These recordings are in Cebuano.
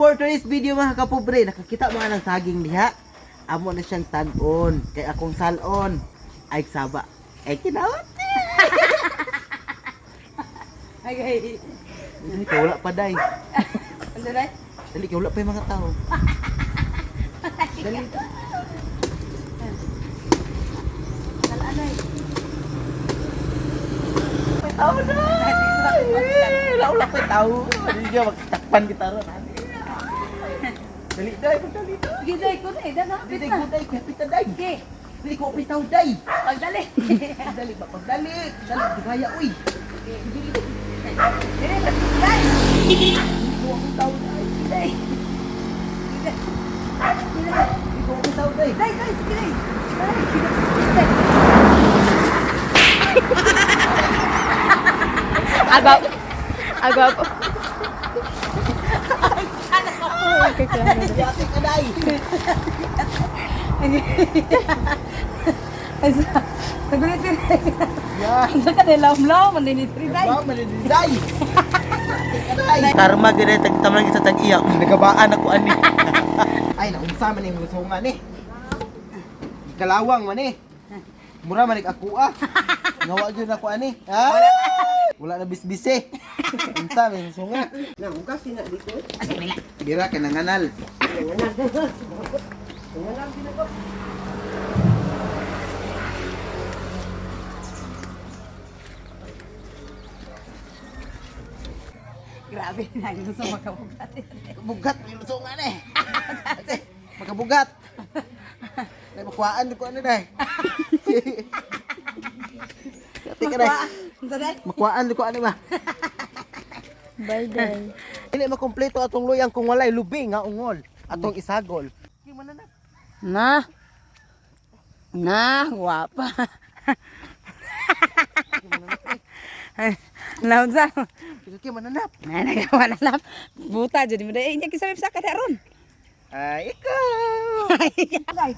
For today's video, mga kapobre, nakakita mga ng saging diha. Amo na siyang tag-on. Kay akong salon. Ay saba. Ay kinawat. Ay, ay. Dali ka wala pa, day. Ano na? Dali ka wala pa yung mga tao. Dali. Alanay. May tao na. Eh, wala wala pa yung tao. Dali ka magtakpan kita ron. Dali, day, pagdali day. Sige, day, kunay, day, Dali, hapit day, na. day, kapit na, day. Sige, Dali ko pitaw, day. pagdali. Dali ba pagdali. Dali, di kaya uy. Dire, day. Dali ko ang tao, day. Day. Day. Day. Dali ko ang tao, day. Day, day, sige, day. Day. Day. Agap. Agap. Yati ka, day. Ay, nagulit din. Yeah. Ang saka na lamlaw, man din diri, day. Ba, maliliday. Karma gid tag tamang kita tag iya. Nagabaan ako ani. Ay, naunsa man yung lusungan eh. Gikalawang man eh. Mura man ako ah. Ngawa gyud ako ani. Ah! Wala na bisbis eh. Unsa man yung lusungan? Na, ugas na dito. Dira ka nanganal. Grabe na, gusto makabugat. Bugat may lusungan eh. Makabugat. Dai makuhaan ko ano dai. Tika dai. Unsa, day? Makuhaan ko ano ba? Bye, day. Dili makumpleto atong luyang kung walay lubi nga ungol atong isagol. Na. Na, guwapa. Naunsa? Kaya mananap. Na nagawa na lang. Buta jud mo day. Nya kisame sa kada ron. Ay, ikaw. Day.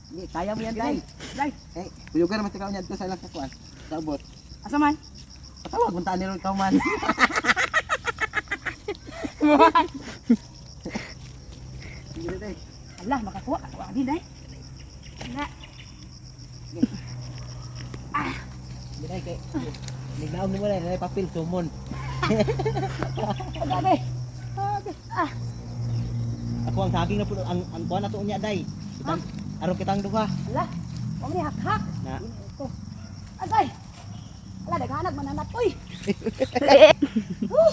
Di, kaya mo yan, Day. Day. Eh, kuyugan naman ikaw niya dito sa ilang kakuan. Sa abot. Asa man? Patawag man taan nila ikaw man. Sige na, Day. Allah makakuha. Wa di day. Na. Sige, Day, kay. Nignaon mo na, nay papel sumon. Aga day. Ah, Ako ang saging na puno ang kuan ato unya, Day. Kitang aron kitang duha. Allah. Wa ni hak-hak. Na. Ito. Agay. Ala daghanag mananap oy. Huh.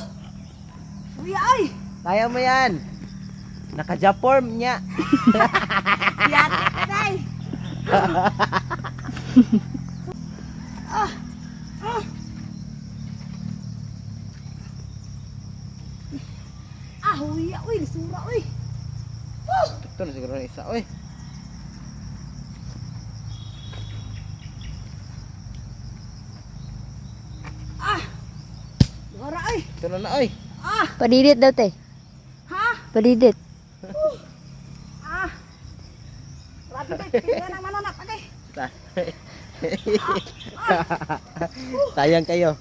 Uy ay. Kaya mo yan. Naka-japorm niya. Yati ka day. Ah. Ah. Ah, uy, uy, lisura, uy. Ito na siguro na isa, oy. Ah. Luhara, uy. Ito na na, oy. Ah, Padidit daw, te. ha? Padidit. Ah. Grabe, day. Pilihan ang mananap, agay. Sayang kayo.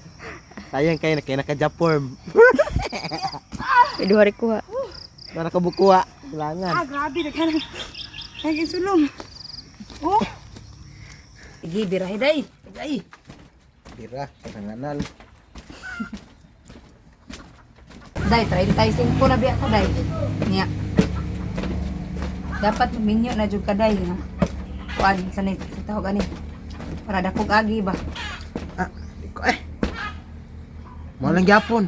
Sayang kayo na kayo naka-japorm. Duha rin kuha. Para kabukuha. Kailangan. Ah, grabe, daghanag. Naging sulong. Oh. Sige, birahe, day. Agay. Bira, karanganal. Day, 35 na biya ko, day. Niya. Dapat minyo na jud ka, day. Ha? Kuan, sa ni, sa tawag ani. Para dakog agi ba? Ah, di ko eh. Mo lang gyapon.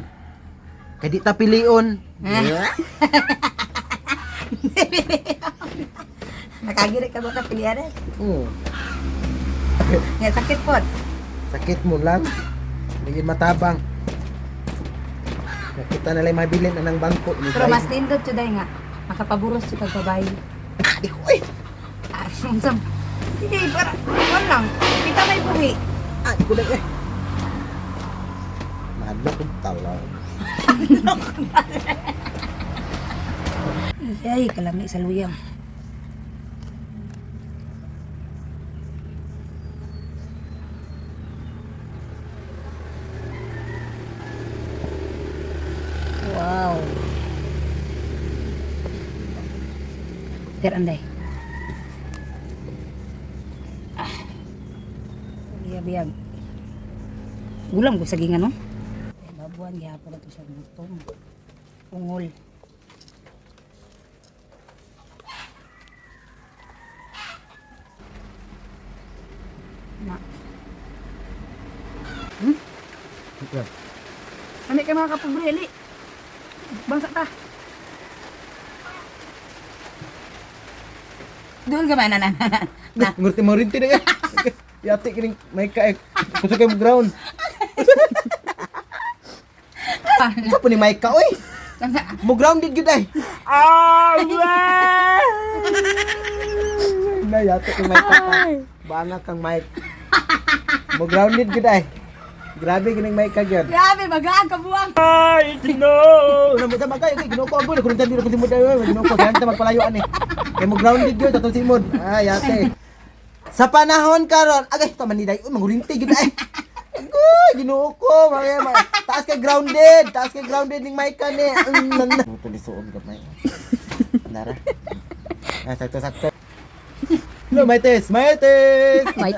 Kay di ta pilion. Eh. Nakagiri ka ba ka pilihan eh? Oo. Nga, sakit pod. Sakit mo lang. Hindi matabang. Nakita na lang mabilin na ng bangko. Ni Pero Bay. mas nindot jud day nga. Makapaburos jud kag babae. Ah, di ko eh. Ah, unsa? Hindi, para, kuan lang. Kita may buhi. Ah, di ko lang eh. Madlok kong talaw. Ay, kalami sa luyang. Wow. Lighter anday. Ah. Biyag-biyag. Gulam ko sa gingan, no? Ay, babuan gihapon na to siya gutom. Ungol. Na. Ano kay mga kapobre, ali. Bangsa ta. Doon ka ba na na na na. Na. Ngurti mo rin tinag. Yati kining may ka eh. Kuso kay mo ground. Sa po ni Mike ka oy. Mo grounded gyud ay. Ah! Na yati kang Mike ka. Banga kang Mike. Mo grounded gyud ay. Grabe kining Mike ka gyud. Grabe, magaan ka buwang. Ay, no! Una mo ta magay, okay, Ginoo ko ang gol. Kung dito ko simod ay, Ginoo ko ganta magpalayo ani. Kay mo grounded gyud atong simod. Ay, ate. Sa panahon karon, agay ta man ni day, uy, mangurinti gyud ay. Agoy, Ginoo ko, mga taas kay grounded, taas kay grounded ning mic ka ni. Tulisuon gamay. Nara. Ah, sakto sakto. No, may test, may test. May.